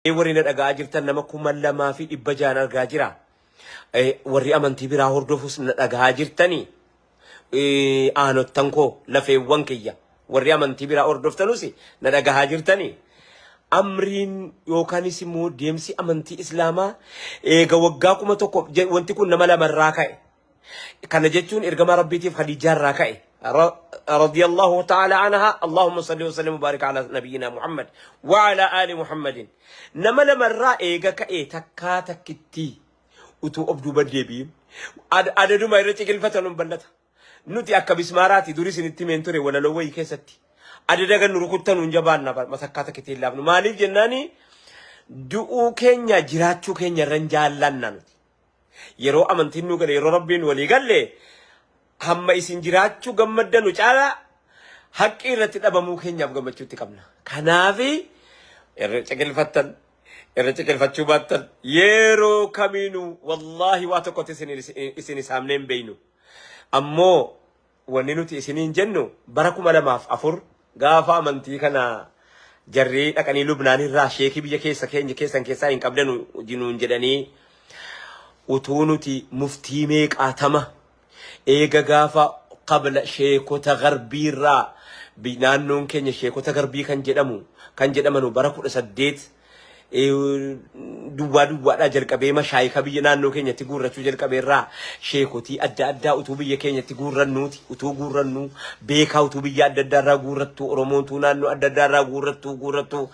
Warri na dhaga'aa jirtan nama 2600 argaa jira. Warri amantii biraa hordofus na dhaga'aa jirtanii. Aanottan koo, lafeewwan kiyya, warri amantii biraa hordoftanus na dhagahaa jirtanii. Amriin yookaanis immoo deemsi amantii Islaamaa eega waggaa 1000, wanti kun nama lamarraa ka'e. Kana jechuun ergamaa Rabbiitiif Khadiijaa irraa ka'e. Radiyallahu ta'ala anha. Allahumma salli wa sallim wa barik ala nabiyyina Muhammad wa ala ali Muhammadin. Nama lamarraa eega ka'e takkaa takkittii utuu of duuba deebi'in adaduma irra ciqilfatan hin ballata. Nuti akka bismaaraati, duris isinitti himeen ture walaloo wayii keessatti. Adada gan nu rukuttan hin jabaanna, matakkaa takkitti hin laafnu. Maaliif jennaani, du'uu keenya jiraachuu keenya irra hin jaallanna nuti. Yeroo amantiin nu gale, yeroo Rabbiin walii galle, hamma isin jiraachuu gammaddanu caalaa haqqii irratti dhabamuu keenyaaf gammachuutti qabna. Kanaafi irra ciqilfattan, irra ciqilfachuu baattan, yeroo kamiinuu wallaahi waa tokkotti isin isaamnee hin beeynu. Ammoo wanni nuti isiniin jennu, bara 2004 gaafa amantii kana jarri dhaqanii Lubnaan irraa sheekii biyya keessa keenya keessan keessaa hin qabdanu nuun jedhanii, utuu nuti muftii meeqaatama eega gaafa qabla sheekota garbii irraa, naannoon keenya sheekota garbii kan jedhamu kan jedhamanu bara 18 duwwaa duwwaadhaa jalqabee mashaayika biyya naannoo keenyatti guurrachuu jalqabee irraa, sheekotii adda addaa utuu biyya keenyatti guurrannuuti, utuu guurrannuu, beekaa utuu biyya adda addaa irraa guurrattuu, Oromoontuu naannoo adda addaa irraa guurrattuu,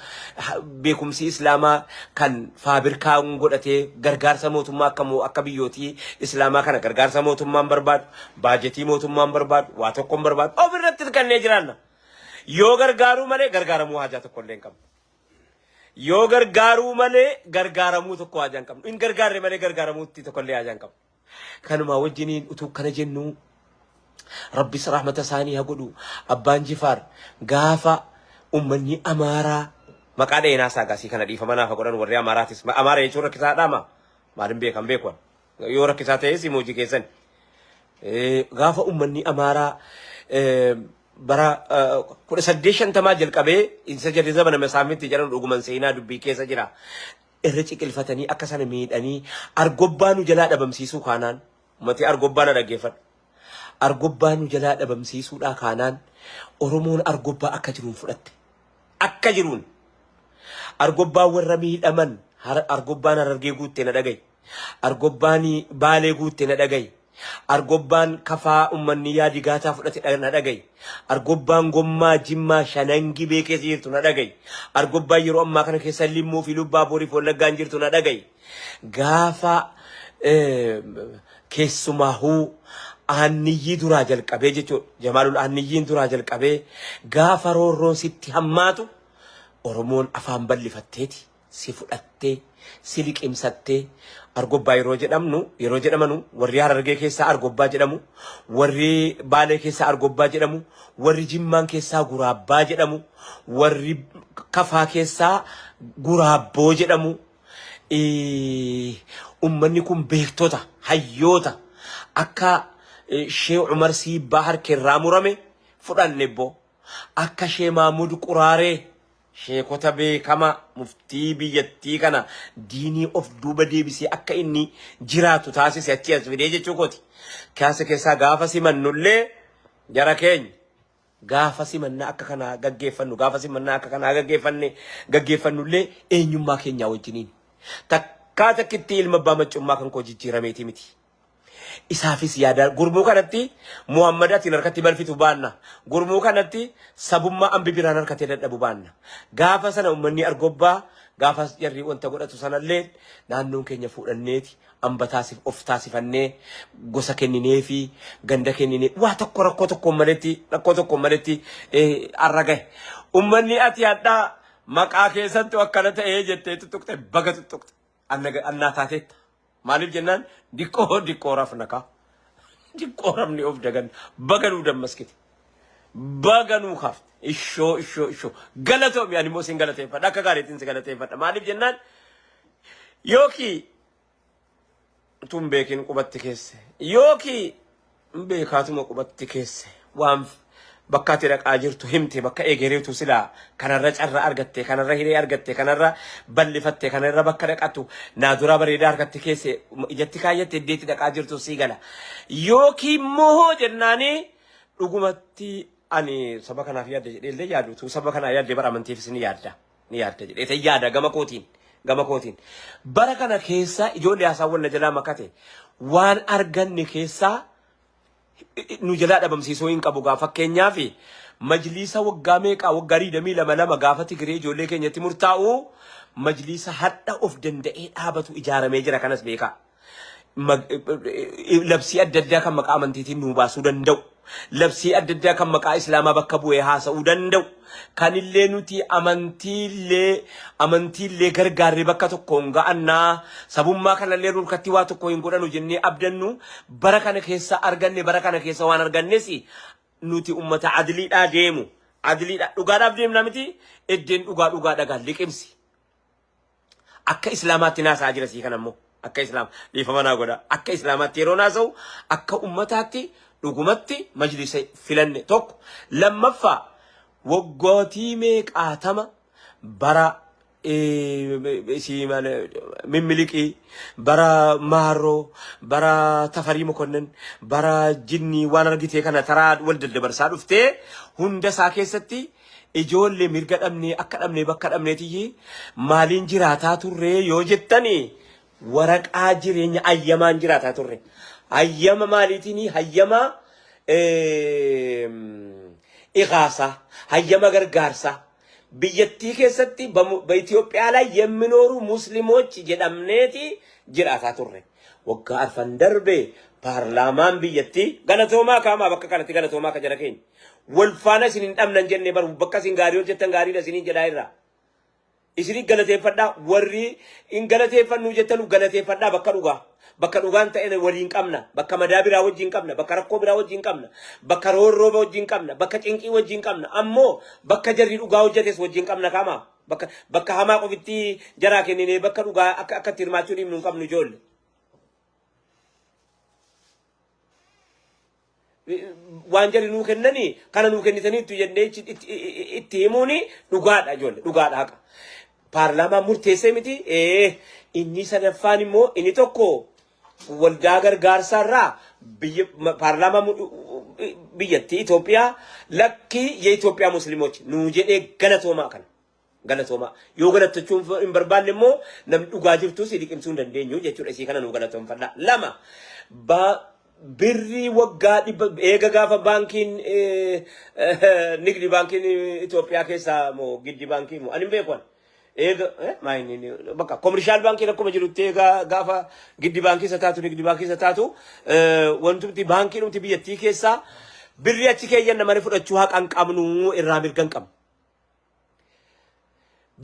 beekumsi Islaamaa kan faabirkaa godhatee gargaarsa mootummaa akka akka biyyootii Islaamaa kana gargaarsa mootummaan barbaadu, baajetii mootummaan barbaadu, waa tokkoon barbaadu, of irratti hirkannee jiraanna. Yoo gargaaruu malee gargaaramuu haajaa tokko illee hin qabnu. Yoo gargaaruu malee gargaaramuu tokko haajaa hin qabnu. Hin gargaarre malee gargaaramuutti tokko illee haajaa hin qabnu. Kanumaa wajjiniin utuu kana jennu, Rabbis rahmata isaanii haa godhu. Abbaan Jifaar gaafa ummanni Amaaraa maqaa dheenaa isaa gaasii kana dhiifama naaf haa godhan warri Amaaraatis. Amaara jechuun rakkisaadhaa maa? Maalin beekan beekuan. Yoo rakkisaa ta'es himoojii keessan. Gaafa ummanni Amaaraa bara 1850 jalqabee isa jarri zamana masaafinti jedhan, dhuguman seenaa dubbii keessa jira. Irra ciqilfatanii akka sana miidhanii Argobbaa nu jalaa dhabamsiisuu kaanaan, uummatni Argobbaa na dhaggeeffadhu. Argobbaa nu jalaa dhabamsiisuudhaa kaanaan, Oromoon Argobbaa akka jiruun fudhatte. Akka jiruun. Argobbaa warra miidhaman, Argobbaan Harargee guutte na dhagayi. Argobbaan Baalee guutte na dhagayi. Argobbaan Kafaa ummanni yaadi gaataa fudhate na dhagayi. Argobbaan Gommaa, Jimmaa, Shanan Gibee keessa jirtu na dhagayi. Argobbaan yeroo ammaa kana keessa Limmuu fi Lubbaa Boorii fi Wallaggaan jirtu na dhagayi. Gaafa keessumaahuu Aanniyyii duraa jalqabee jechuudha. Jamaalul Aanniyyiin duraa jalqabee gaafa roorroon sitti hammaatu, Oromoon afaan bal'ifatteeti si fudhattee si liqimsattee. Argobbaa yeroo jedhamnu, yeroo jedhamanu, warri Harargee keessaa Argobbaa jedhamu, warri Baalee keessaa Argobbaa jedhamu, warri Jimmaan keessaa Guraabbaa jedhamu, warri Kafaa keessaa Guraabboo jedhamu. Ummanni kun beektota, hayyoota akka Shee Umar Siibbaa harka irraa murame fudhanne bbo, akka Shee Maamud Quraaree, sheekota beekama, muftii biyyattii kana diinii of duuba deebisee akka inni jiraatu taasise achii as fidee jechuu kooti. Kaasa keessaa gaafa simannullee, jara keenya, gaafa simannaa akka kanaa gaggeeffannu, gaafa simannaa akka kanaa gaggeeffannullee eenyummaa keenyaa wajjiniin. Takkaa takkitti ilma abbaa maccummaa kan koo jijjiirameeti miti. Isaafis yaada gurmuu kanatti Muhammad atiin harkatti balfitu baanna. Gurmuu kanatti sabummaa ambi biraan harkatee dadhabu baanna. Gaafa sana uummanni Argobbaa gaafa jarri wanta godhatu sanallee naannoon keenya fuudhanneeti amba taasif of taasifannee, gosa kenninee fi ganda kenninee, waa tokko rakkoo tokkoon maletti har'a gahe. Uummanni ati hadhaa maqaa keessattuu akkana ta'ee jettee tuttuqxe, baga tuttuqxe. Annaa taateetta. Maaliif jennaan, diqqoo diqqoo rafna kaa. Diqqoo rafni of dagan, baga nuu dammaskite. Baga nuu kaafte. Ishoo, ishoo, ishoo. Galatoomi, ani immoo sin galateeffadha. Akka gaariitiin si galateeffadha. Maaliif jennaan, yookiin tun beekin qubatti keesse, yookiin beekaatuma qubatti keesse, waan Bakka ati dhaqaa jirtu himte, bakka egereetu silaa kanarra carra argatte, kanarra hiree argatte, kanarra bal'ifatte, kanarra bakka dhaqatu naa duraa bareedaa harkatti keesse ijatti kaayyatte iddeetti dhaqaa jirtu sii gala. Yookiin immoo jennaani dhugumatti ani saba kanaaf yaadda jedhee illee yaadu utuu saba kanaa yaadde bara amantiifis ni yaadda. Ni yaadda jedhee ta'e yaada gama kootiin. Gama kootiin. Bara kana keessa ijoollee haasawwan na jalaa makate waan arganne keessaa nu jalaa dhabamsiisuu hin qabu gaa. Fakkeenyaaf, majliisa waggaa meeqaa, waggaa 22 lama gaafa Tigiree ijoollee keenyatti murtaa'u, majliisa hadha of danda'ee dhaabatu ijaaramee jira. Kanas beekaa. Labsii adda addaa kan maqaa amantiitiin nuu baasuu danda'u. Labsii adda addaa kan maqaa Islaamaa bakka bu'ee haasa'uu danda'u. Kanillee nuti amantiillee gargaarree bakka tokkoon ga'annaa, sabummaa kanallee nurkatti waa tokko hin godhanu jennee abdannu bara kana keessa arganne. Bara kana keessa waan argannes nuti ummata adliidhaa deemu. Adliidha, dhugaadhaaf deemna miti, eddeen dhugaa dhugaa dhagaa liqimsi. Akka Islaamaatti naasaa jira sii kana immoo akka Islaam dhiifama naa godha. Akka Islaamaatti yeroo naasa'u, akka ummataatti dhugumatti majlisa filanne tokko. Lammaffaa, waggootii meeqaatama bara Mimiliqii, bara Maarroo, bara Tafarii Mokonnin, bara Jinnii, waan argitee kana taraa wal daddabarsaa dhuftee hunda isaa keessatti ijoollee mirga dhabnee, akka dhabnee bakka dhabneetiyyi maaliin jiraataa turree yoo jettanii, waraqaa jireenya ayyamaan jiraataa turre. Hayyama maaliitiin? Hayyama iqaasaa, hayyama gargaarsaa. Biyyattii keessatti በኢትዮጵያ ላይ የሚኖሩ ሙስሊሞች jedhamneeti jiraataa turre. Waggaa 4 darbe paarlaamaan biyyattii, galatoomaa kaamaa, bakka kanatti galatoomaa ka jara keenya. Wal faana isin hin dhabnan jennee baru, bakka isin gaarii hojjettan gaariidha isiniin jedhaa irraa. Isinii galateeffadhaa, warri hin galateeffannu jettanu galateeffadhaa bakka dhugaa. Bakka dhugaan ta'e waliin qabna. Bakka madaa biraa wajjin qabna. Bakka rakkoo biraa wajjin qabna. Bakka roorroo wajjin qabna. Bakka cinqii wajjin qabna. Ammoo bakka jarri dhugaa hojjetes wajjin qabna kama. Bakka hamaa qofitti jaraa kenninee bakka dhugaa akka itti hirmaachuu dhiibnu hin qabnu ijoollee. Waan jarri nuu kennanii kana nuu kennitaniittu jennee itti himuuni dhugaadha ijoollee, dhugaadha, haqa. Paarlaamaan murteessee miti. Inni sadaffaan immoo, inni tokko waldaa gargaarsaa irraa biyya paarlaamaa biyyattii Itoophiyaa lakkii የኢትዮጵያ ሙስሊሞች nuu jedhee, galatoomaa kana. Galatoomaa. Yoo galattachuu hin barbaanne immoo namni dhugaa jirtus liqimsuu hin dandeenyu jechuudha. Isii kana nuu galatoomfadha. Lama, birrii waggaa 100 eega gaafa baankiin nigdi baankiin Itoophiyaa keessaa moo giddi baankii moo ani hin beeku ani. Eega maayini bakka commercial baankiin akkuma jirutti, eega gaafa giddi baankii isa taatu, nigdi baankii isa taatu, wantumti baankii dhumti biyyattii keessaa birrii achi keeyyanna malee fudhachuu haqa hin qabnu, irraa mirga hin qabnu.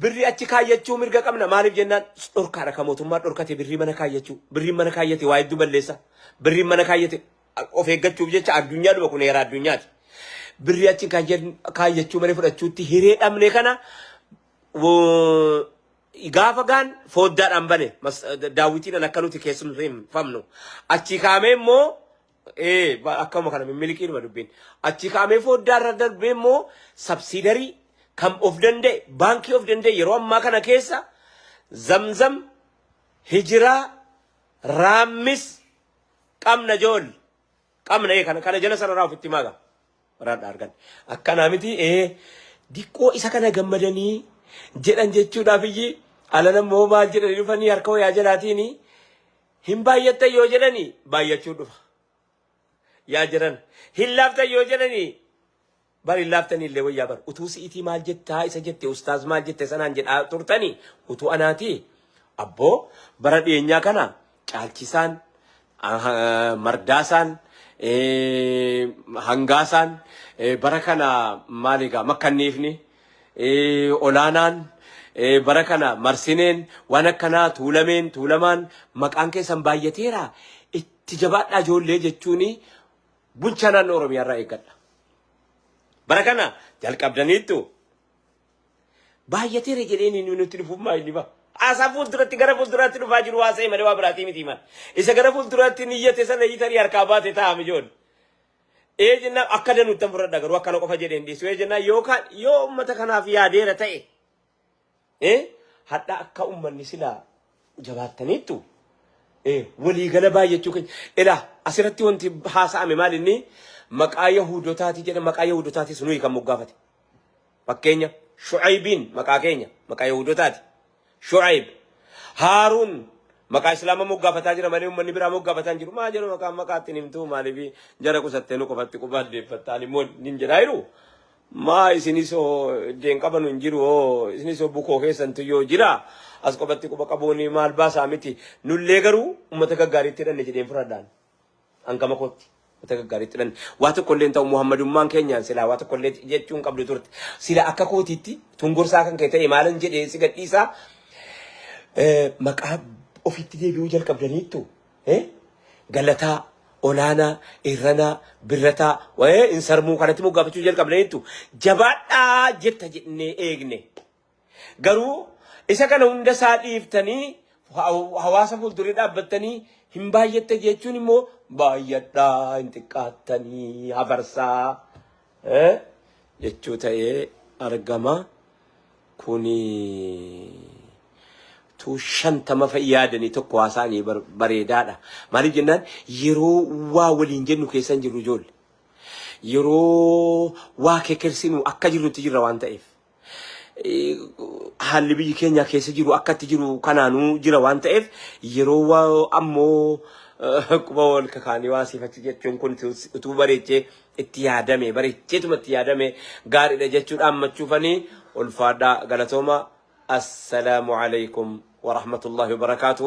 Birrii achi kaayyachuu mirga qabna. Maaliif jennaan, dhorkaadha kan mootummaa dhorkate birrii mana kaayyachuu. Birriin mana kaayyate waa hedduu balleessa. Birriin mana kaayyate of eeggachuuf jecha addunyaadhuma kun heera addunyaati. Birrii achi kaayyachuu malee fudhachuutti hiree dhabne. Kana gaafa gaan fooddaadhaan bane daawwitiidhaan akka nuti keessumfamnu. Achi kaamee immoo akkuma kana mimmiliqiidhuma dubbiin. Achi kaamee fooddaarra darbee immoo subsidiary kan of danda'e, baankii of danda'e yeroo ammaa kana keessa Zamzam, Hijiraa, Raammis qabna joolle. Qabna kana jala sararaa ofitti maaga. Baraadha argan. Akkanaa miti, diqqoo isa kana gammadanii jedhan jechuudhaaf iyyi alana immoo maal jedhanii dhufanii harka wayaa jalaatiin hin baay'attan yoo jedhanii baay'achuu dhufa. Yaa jiran, hin laaftan yoo jedhanii bar hin laaftanii illee wayyaa bar utuu si'itii maal jettaa isa jette, ustaaz maal jette sanaan jedhaa turtanii utuu anaatii abboo bara dhiyeenyaa kana caalchisaan, mardaasaan, hangaasaan, bara kana maal egaa makkanniifni olaanaan, bara kana marsineen, waan akkanaa tuulameen tuulamaan maqaan keessan baay'ateera, itti jabaadhaa ijoollee jechuuni bulchaa naannoo Oromiyaa irraa eeggadha. Bara kana jalqabdaniittu baay'ateera jedheen inni nutti dhufuuf maa inni ba'a. Haasaa fuulduratti, gara fuulduraatti dhufaa jiru haasa'e malee waa biraatii miti mal. Isa gara fuulduraatti niyyate sana tarii harkaa baate taa'ame ijoollee. Ee jennaan akka danuuttan fudhadha garuu akkana qofa jedheen dhiisu. Ee jennaan yookaan yoo uummata kanaaf yaadeera ta'e ee hadha akka uummanni silaa jabaattaniittu ee waliigala baay'achuu keenya. Ilaa asirratti wanti haasa'ame maal inni maqaa Yahudotaati jedha maqaa Yahudotaatis nuyi kan moggaafate. Fakkeenya Shu'aybiin maqaa keenya maqaa Yahudotaati. Shu'ayb Haaruun maqaa Islaama moggaafataa jira malee uummanni biraa moggaafataa hin jiru. Maa jedhu maqaan maqaatti hin himtuu maaliif jara qusattee nu qofatti quba addeeffattaan immoo hin jedhaa jiru. Maa isinis hoo iddeen qabanu hin jiru hoo isinis hoo bukoo keessantu yoo jira as qofatti quba qabuun maal baasaa miti. Nullee garuu uummata gaggaariitti hidhanne jedheen fudhadhaan. Hangama kootti uummata gaggaariitti hidhanne. Waa tokko illee hin ta'u Muhammadummaan keenyaan silaa waa tokko illee jechuun qabdu turte. Sila akka kootiitti tungorsaa kan kee ta'e maalan jedhee si gadhiisaa maqaa ofitti deebi'uu jalqabdaniittu. Galataa, olaanaa, irranaa, birrataa, insarmuu kanatti moggaafachuu jalqabdaniittu. Jabaadhaa jetta jennee eegne. Garuu isa kana hunda isaa dhiiftanii hawaasa fuulduree dhaabbattanii hin baay'atte jechuun immoo baay'adhaa hin xiqqaattanii hafarsaa jechuu ta'ee argama. Kuni tu 50 fa'i yaadanii tokko haasa'anii bareedaadha. Maaliif jennaan yeroo waa waliin jennu keessa hin jirru ijoolle. Yeroo waa kekersinu akka jirrutti jirra waan ta'eef. Haalli biyyi keenya keessa jiru akka itti jiru kanaanuu jira waan ta'eef yeroo waa ammoo quba wal kakaanii waa siifachi jechuun kun utuu bareechee itti yaadame bareecheetuma itti yaadame gaariidha jechuudha ammachuufanii ulfaadhaa galatooma. Assalaamu alaikum warahmatullahi wabarakaatuhu.